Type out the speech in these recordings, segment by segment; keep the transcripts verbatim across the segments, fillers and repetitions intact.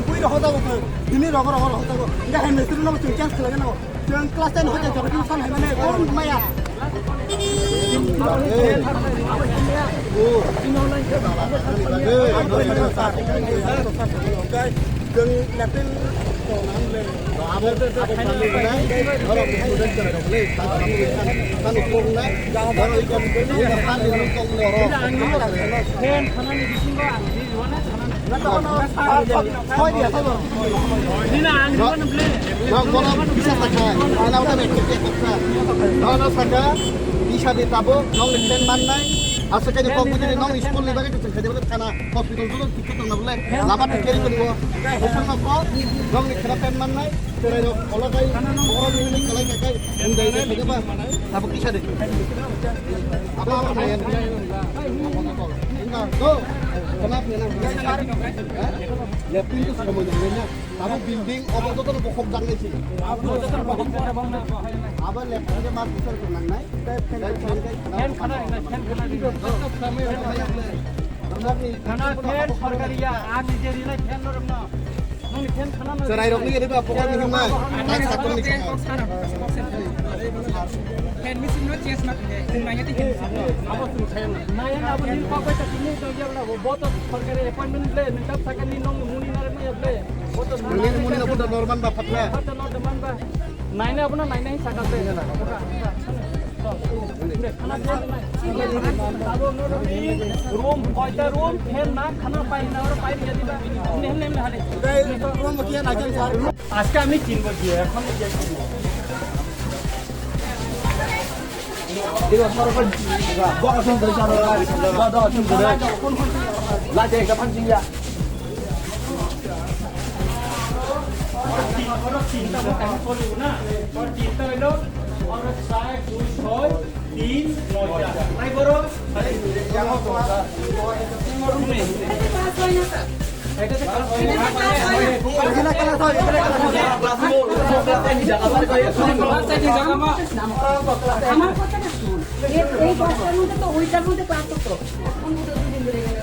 Bui rok hojago khe, bini rogo rogo rok hojago. Hingke hai mistri no chwng change khlai nang. Chwng class ten hoja jora tuition hai mane kon maya. Chwng latrine tong nang le. Abo, abo kali nai, norok student rok le, tamo tong nai, norok ikon, ikon, ikon, ikon, norok. Fan thanani bisingo ang di rwana thanani. Nina ang rwana ble. Nang bono bisa sakha, ana udah mek mek mek. Nang saka, bisa di tabuk, nong ni fan mannai, asal kaya kok bujini nong ni school ni bagwi tu sakha di bole thana, hospital tu. Lama tu kiri kedua. Bukan apa? Dong ni kena pen man nai. Kira yo, kalau kai, orang ini ni kalau kai, enggak ini kita apa? Apa kisah deh? Apa apa naya? Enggak, tuh. Kenapa ya? Ya pintu semua yang lainnya. Tapi building apa tuh tuh pokok dang sih. Apa left dia mas besar kenang nai? Fan khana, fan khana. Khana fan sorkari ya, ang nije rinai fan no rwngno. Nongni fan khana no. Cherai rokni iriba pokok ni himnai. Ang sakon ni khana. Fan machine no change ma khne. Naya te fan machine no. Abo sung khayang. Naya abo nil pa bai ta tini to ya bla bo to sorkari appointment le, nang tap sakani nong muni nare no ya ble. Bo to muni muni no bo to normal ba phatla. Phatla no normal ba. Naina abono naina hin sakha se. Room, koita room, fan na, khana pai na, oro pai diya diba. Nemne nemne hade. Room kiya na kya sir? আজকে আমি কিনবো গিয়ে, এখন গিয়ে কিনবো। তিনটা হইলো, আমরা চার, দুই, ছয়, তিন, নয়টা। তাই বড়? এটাতে পাঁচ হয় না, স্যার। এটাতে পাঁচ হয় না। আমার কথাটা শুন। এই, এই দশটার মধ্যে তো ওইটার মধ্যে ক্লাস হতো। এখন মধ্যে দুদিন ধরে গেল।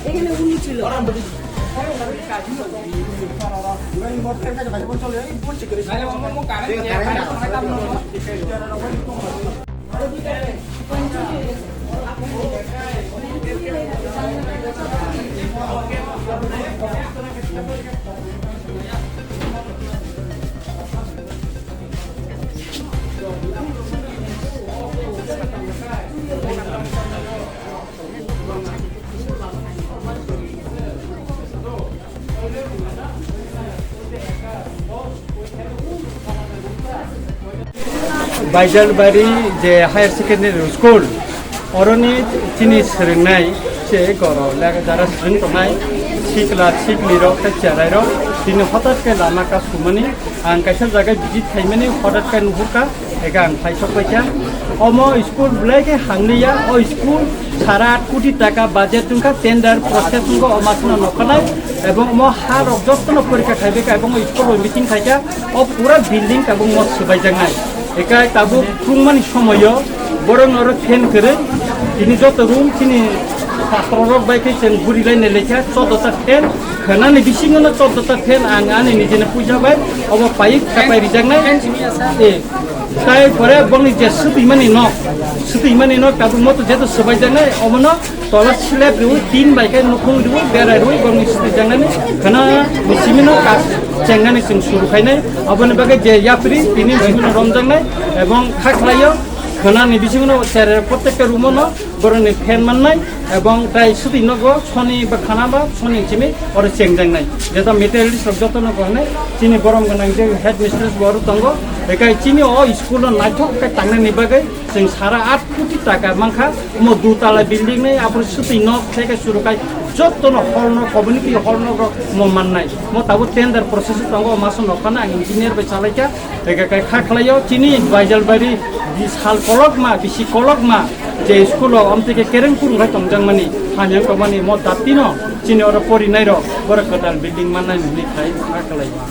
এখানে উনি ছিল। Baijalbari je higher secondary school, oroni chini swrwngnai se goro lega jara swrwng tongnai sikla sikli rok tei cherai rok tini hotat khe lama kasumani ang kaisa jaga visit khaimani hotat khe nuhurkha. Ega ang khaisok paikha. Omo school belai khe hamliya. O school sara aat koti taka budget wngkha, tender process wngkha, o masno nokhanai. Ebong omo ha rok jotono porikha khaibaikha, ebong o school bai meeting khaikha. O pura building tabuk mo swbaijaknai. Eka tabuk phwrwngmani somoio borok norok fan kwrwi. Tini joto room chini satro rok bai khe chwng guri lai nai laikha, choddo ta fan. Khwnani bisingo no choddo ta fan ang ani nijeni puisa bai obo paiwi khapai rijaknai. Eh, tai pore bongni je swtwimani nok, swtwimani nok tabuk moto jeto swbaijaknai, omono tola slab riwi tin bai khe nukhung riwi berai riwi bongni swtwijaknani khwnani bisimino kak chengnani chwng suru khainai. Oboni bagwi je yapri tini bisimino romjaknai ebong kha khlaio khwnani bisimino chere prottekta room-o no borokni fan mannai ebong tai swtwi nogo soni ba khana ba soni simi oro chengjaknai. Jeta materialist rok jotono kohnai chini borom gwnang je headmistress bo oro tongo. Ekai chini o school no naithok khe tangnani bagwi chwng sara aat koti taka mankha. Omo dutala building nai aphuru swtwi nok khe khe surukai jotono hall no community hall no rok mo mannai. Mo tabuk tender process tongo, o maso nokhana ang engineer bai chalaikha. Ega kai kha khlaio chini Baijalbari di sal kolokma, bisi kolokma je school o amtwi khe kereng kurung khai tongjakmani, hamya tongmani mo daptino chini oro porinai rok borok kwtal building mannai hwnwi khai kha khlaima.